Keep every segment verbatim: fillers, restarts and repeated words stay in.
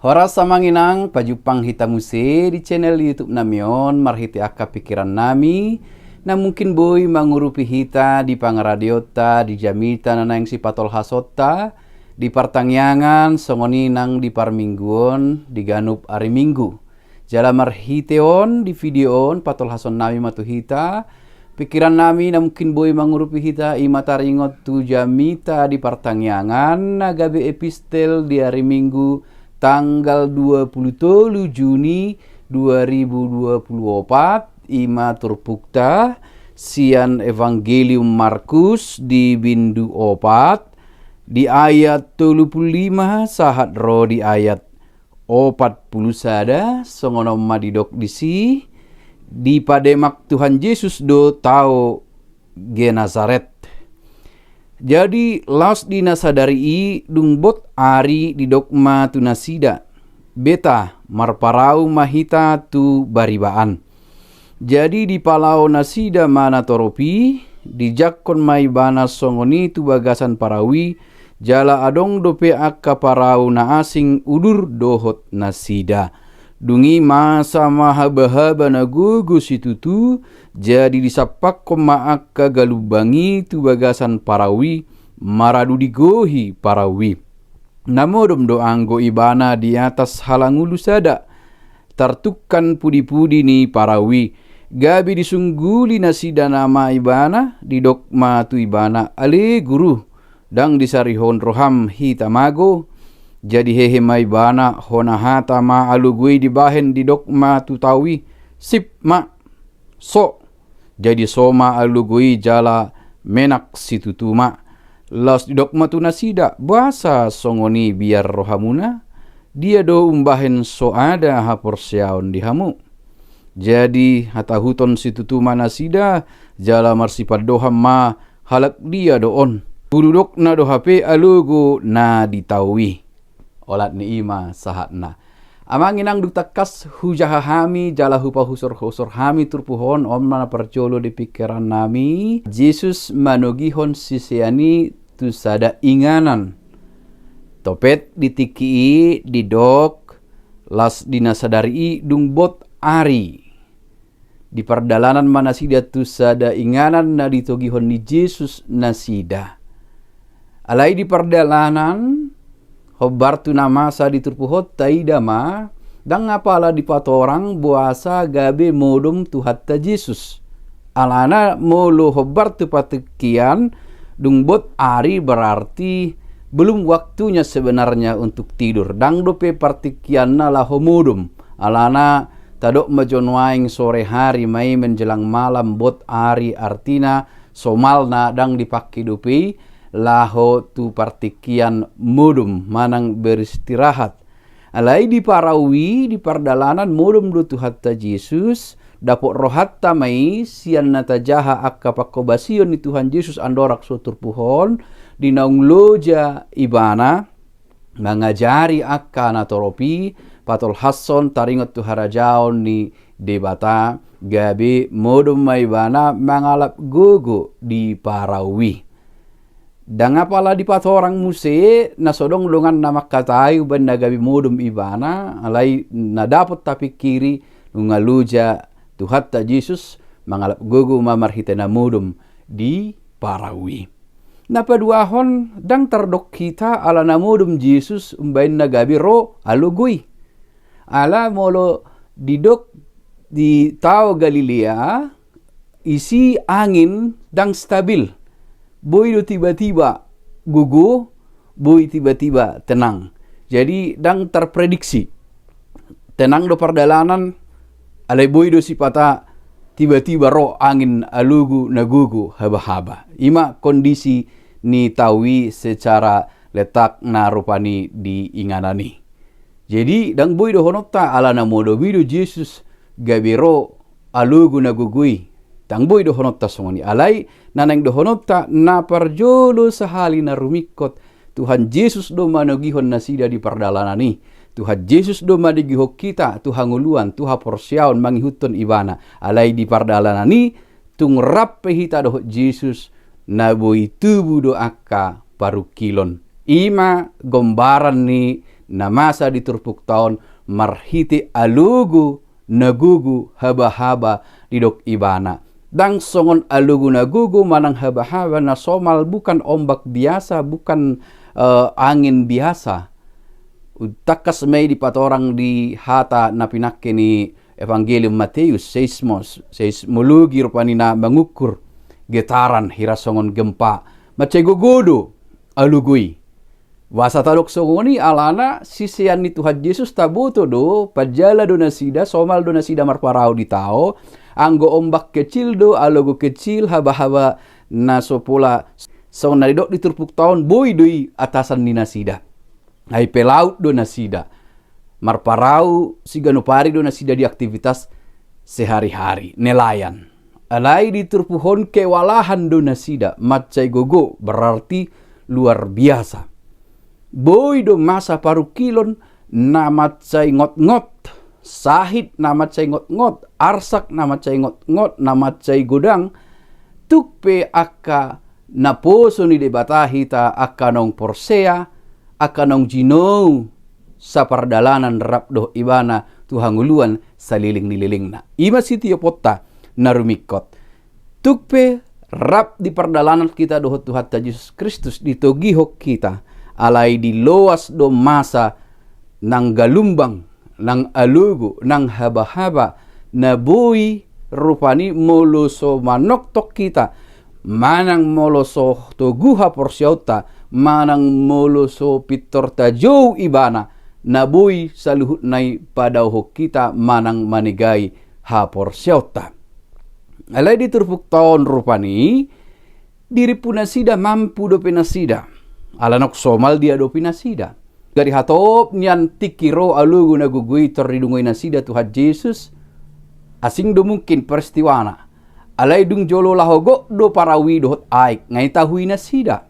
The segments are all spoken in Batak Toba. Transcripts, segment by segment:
Horas amang inang, pajumpang hita muse di channel YouTube nami on marhite angka pikiran nami, na mungkin boi mangurupi hita di pangaradeonta, di jamita na naeng sipatolhasonta, di partangiangan, songon i nang di parmingguon, di ganup ari Minggu. Jala marhite on di video on patolhason nami ma tu hita, pikiran nami na mungkin boi mangurupi hita, i ma taringot tu jamita di partangiangan na gabe epistel di ari Minggu tanggal dua puluh tolu Juni dua ribu dua puluh opat, i ma turpukta sian Evangelium Markus di bindu opat, di ayat tolu puluh lima sahat ro di ayat opat puluh sada, songon on ma didok disi, dipademak Tuhan Jesus do tao Genesaret. Jadi laos di na sadari i dung bot ari didok ma tu nasida, beta, marparau ma hita tu bariba an. Jadi dipalao nasida ma natorop i, dijangkon ma ibana songon i tu bagasan parau i, jala adong dope angka parau na asing udur dohot nasida. Dung i masa ma habahaba na gogo situtu, jadi disampakkon ma angka galumbang i tu bagasan parau i, maradu digohi parau i. Na modom do anggo ibana di atas halangulu sada, tartungkan pudipudi ni parau i, gabe disungguli nasida nama ibana, didok ma tu ibana, ale Guru, ndang disarihon roham hita mago. Jadi hehe ma ibana, hona hata ma alogo i dibahen, didok ma tu tao i, sip ma, so. Jadi so ma alogo i jala menak situtu ma. Laos didok ma tu nasida, boasa songon i biar rohamuna? Dia do umbahen so ada haporseaon di hamu? Jadi hatahuton situtu ma nasida, jala marsipandohan ma, halak dia do on? Hudodokna do hape alogo na di tao i. Olat ni i ma sahatna. Amang inang, dung tangkas hujaha hami jala hupahusorhusor hami turpuk on, on ma na parjolo di pikiran nami. Jesus manogihon sisean i tu sada inganan. Topet di tingki i didok, laos di na sadari i dung bot ari. Di pardalanan ma nasida tu sada inganan na ditogihon ni Jesus nasida. Alai di pardalanan, hombar tu na masa di turpuk on, taida ma, ndang apala dipatorang boasa gabe modom Tuhanta Jesus. Alana molo hombar tu partingkian, dung bot ari berarti belum waktunya sebenarnya untuk tidur. Ndang dope partingkianna laho modom. Alana tadok ma jo nuaeng sore hari ma i menjelang malam, bot ari, artina somalna ndang dipake dope i laho tu partingkian modom manang beristirahat. Alai di parau i, di pardalanan modom do Tuhanta Jesus, dapot rohanta ma i sian na tajaha angka panghobasion ni Tuhan Jesus andorang so turpuk on, di naung loja ibana mangajari angka natorop i, patolhashon taringot tu harajaon ni Debata, gabe modom ma ibana mangalap gogo di parau i. Ndang apala dipatorang muse, na so adong dongan na mangkatai umbahen na gabe modom ibana, alai na dapot tapingkiri, nunga loja Tuhanta Jesus, mangalap gogo ma marhite na modom di parau i. Na paduahon, ndang tardok hita ala na modom Jesus umbahen na gabe ro alogo i. Ala molo didok di tao Galilea, isi angin ndang stabil. Boi do tiba-tiba gogo, boi tiba-tiba tenang. Jadi ndang terprediksi. Tenang do pardalanan, alai boi do sipata tiba-tiba ro angin alogo na gogo haba-haba. I ma kondisi ni tao i secara letak na rupani di inganan i. Jadi ndang boi dohononta ala na modom i do Jesus gabe ro alogo na gogo i. Ndang boi dohononta songon i. Alai na naeng dohononta, na parjolo sahali na rumingkot, Tuhan Jesus do manogihon nasida di pardalanan i. Tuhan Jesus do manogihon hita tu hangoluan, tu haporseaon mangihuthon ibana. Alai di pardalanan i, tung rap pe hita dohot Jesus, na boi tubu do angka parungkilon. I ma gombaran ni na masa di turpukta on marhite alogo na gogo habahaba didok ibana. Ndang songon alogo na gogo manang habahaba na somal, bukan ombak biasa, bukan, eh, angin biasa. Tangkas ma i dipatorang di hata na pinangke ni Evangelium Mateus, seismos, seismologi rupani na mangukur getaran hira songon gempa. Mansai gogo do alogo i. Boasa tadok songon i? Alana sisean ni Tuhan Jesus taboto do, panjala do nasida, somal do nasida marparau di tao, anggo ombak kecil do, alogo kecil, habahaba na so pola songon na didok di turpukta on, boi do i atasan ni nasida. Ai pelaut do nasida. Marparau siganup ari do nasida di aktivitas sehari-hari, nelayan. Alai di turpuk on kewalahan do nasida, mansai gogo, berarti luar biasa. Boi do masa parungkilon na mansai ngotngot, sahit na mansai ngotngot, arsak na mansai ngotngot, na mansai godang, tung pe angka naposo ni Debata hita, angka naung porsea, angka naung jinou sapardalanan rap dohot ibana tu hangoluan saleleng ni lelengna. I ma sitioponta na rumingkot. Tung pe rap di pardalanan hita dohot Tuhanta Jesus Kristus, ditogihon hita, alai diloas do masa nang galumbang, nang alogo, nang habahaba, na boi rupani molo so manoktok hita, manang molo so togu haporseaonta, manang molo so pintor tajou ibana, na boi saluhutna i padaohon hita manang manegai haporseaonta. Alai di turpukta on rupani, dirimpu nasida mampu dope nasida. Ala naung somal diadopi nasida. Gari hatop nian tingki ro alogo na gogo i tor didungoi nasida Tuhan Jesus. Asing do mungkin peristiwana. Alai dung jolo laho gok do parau i dohot aek, nga itahui nasida.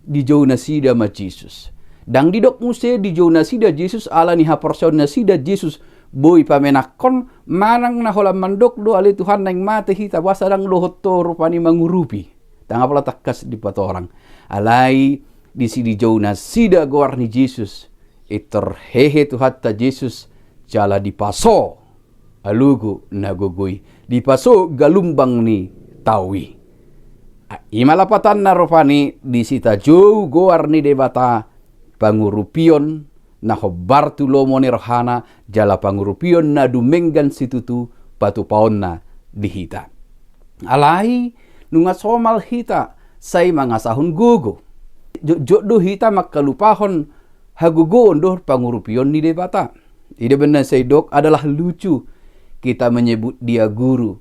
Dijou nasida ma Jesus. Ndang didok muse dijou nasida Jesus ala ni haporseaon nasida Jesus boi pamenakkon, manang na holan mandok do ale Tuhan naeng mate hita, boasa ndang dohot ho rupani mangurupi. Ndang apala tangkas dipatorang. Alai disi dijou nasida goar ni Jesus, pintor hehe Tuhanta Jesus, jala dipaso alogo na gogo i, dipaso galumbang ni tao i. A, i ma lapatanna rupani disi tajou goar ni Debata, pangurupion na hombar tu lomo ni rohana, jala pangurupion na dumenggan situtu patupaonna di hita. Alai nunga somal hita sai mangasahon gogo. Jotjot do hita mangkalupahon hagogoon dohot pangurupion ni Debata. I do umbahen na sai didok adalah lucu. Kita menyebut dia guru,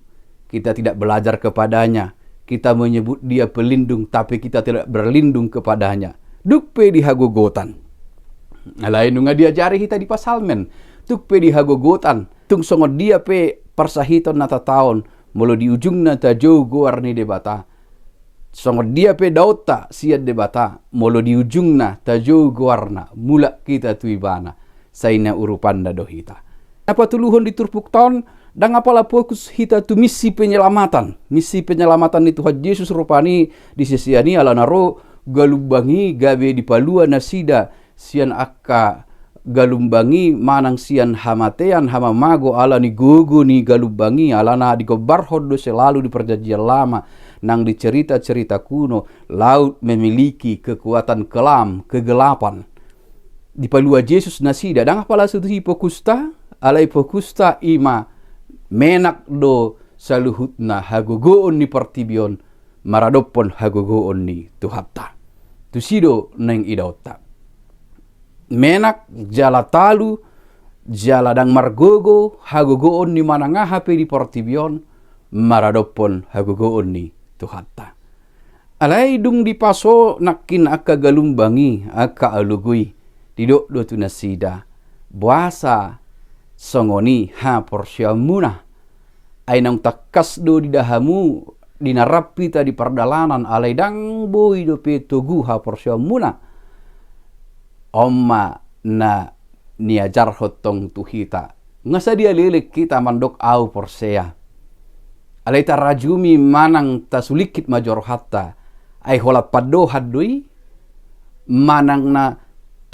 kita tidak belajar kepadanya. Kita menyebut dia pelindung, tapi kita tidak berlindung kepadanya. Dung pe di hagogotan. Alai nunga diajari hita di Psalmen. Dung pe di hagogotan. Tung songon dia pe parsahiton na tataon, molo di ujungna tajou goar ni Debata. Songon dia pe daonta sian Debata, molo di ujungna tajou goarna, mulak hita tu ibana, sai na urupanna do hita. Na patoluhon di turpukta on, ndang apala fokus hita tu misi penyelamatan. Misi penyelamatan ni Tuhan Jesus rupani di sisean i, alana ro galumbang i gabe dipalua nasida sian angka galumbang i manang sian hamatean, hamamago, ala ni gogo ni galumbang i, alana digombarhon do selalu di Perjanjian Lama, nang di cerita-cerita kuno, laut memiliki kekuatan kelam, kegelapan. Dipalua Jesus nasida, ndang apala tusi fokusta, alai fokusta i ma menak do saluhutna hagogoon ni portibi on maradophon hagogoon ni Tuhanta. Tusi do naeng idaonta. Menak jala talu, jala ndang margogo, hagogoon ni manang aha pe di portibi on, maradophon hagogoon ni Tuhanta. Alai dung dipaso nangkin angka galumbang i, angka alogo i, didok do tu nasida, boasa songon i haporseaonmuna. Ai naung tangkas do diida hamu di na rap hita di pardalanan, alai ndang boi dope togu haporseaonmuna. On ma na niajarhon tong tu hita. Nga sadia leleng hita mandok au porsea. Alai tarajumi manang tasulingkit ma jo rohanta. Ai holan pandohan do i manang na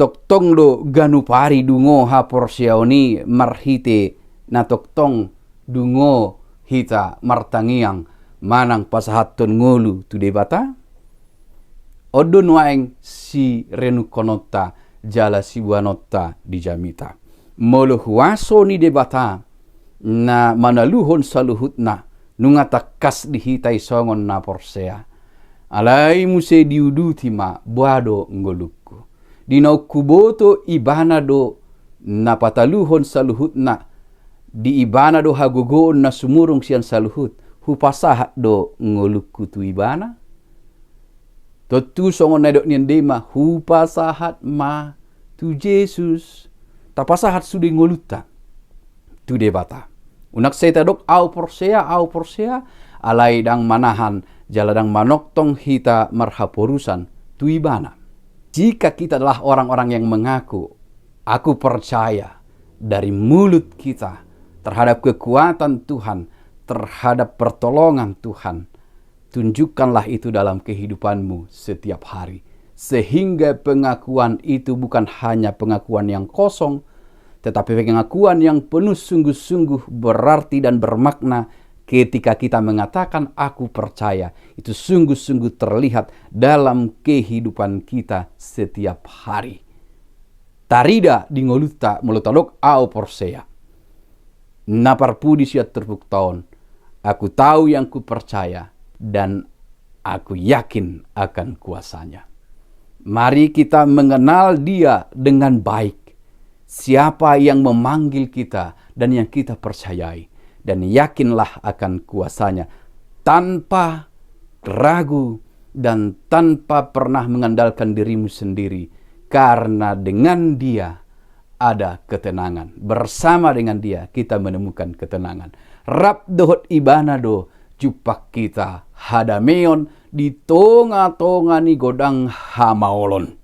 Tongtong do ganup ari dungo haporseaon i marhite na tongtong dungo hita martangiang manang pasahathon ngolu tu Debata. On do nuaeng sirenungkononta jala siboanonta di jamita. Molo huaso ni Debata na manaluhon saluhutna, nunga tangkas di hita i songon na porsea. Alai muse diuduti ma, boha do ngolungku. Di naung huboto Ibana do na pataluhon saluhutna, di Ibana do hagogoon na sumurung sian saluhut, hupasahat do ngolungku tu Ibana? Tontu songon na nidok ni ende ma, hupasahat ma tu Jesus. Tapasahat sude ngolunta tu Debata. Unang sai tadok au porsea, au porsea, alai ndang manahan jala ndang manongtong hita marhaporusan tu Ibana. Jika kita adalah orang-orang yang mengaku, "Aku percaya," dari mulut kita terhadap kekuatan Tuhan, terhadap pertolongan Tuhan, tunjukkanlah itu dalam kehidupanmu setiap hari, sehingga pengakuan itu bukan hanya pengakuan yang kosong, tetapi pengakuan yang penuh sungguh-sungguh, berarti dan bermakna. Ketika kita mengatakan "Aku percaya," itu sungguh-sungguh terlihat dalam kehidupan kita setiap hari. Tarida di ngolunta molo tadok "Au porsea." Na parpudi sian turpukta on, "Aku tahu yang kupercaya dan aku yakin akan kuasa-Nya." Mari kita mengenal Dia dengan baik, siapa yang memanggil kita dan yang kita percayai, dan yakinlah akan kuasa-Nya tanpa ragu dan tanpa pernah mengandalkan dirimu sendiri, karena dengan Dia ada ketenangan. Bersama dengan Dia kita menemukan ketenangan. Rap dohot Ibana do jumpang hita hadameon di tonga-tonga ni godang hamaolon.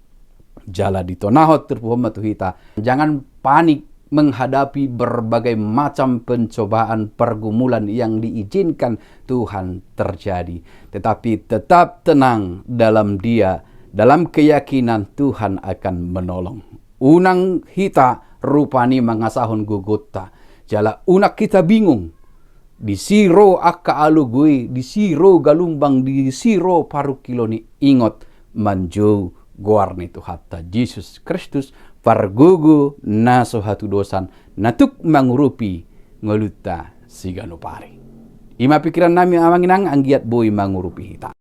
Jala ditonahon turpuk on ma tu hita, jangan panik menghadapi berbagai macam pencobaan, pergumulan yang diizinkan Tuhan terjadi. Tetapi tetap tenang dalam Dia, dalam keyakinan Tuhan akan menolong. Unang hita rupani mangasahon gogonta, jala unang hita bingung. Disi ro angka alogo i, disi ro galumbang, disi ro parungkilon i, ingot manjou goar ni Tuhanta Jesus Kristus, pargogo na so hatudosan, na tuk mangurupi ngolunta siganup ari. I ma pingkiran nami, amang inang, anggiat boi mangurupi hita.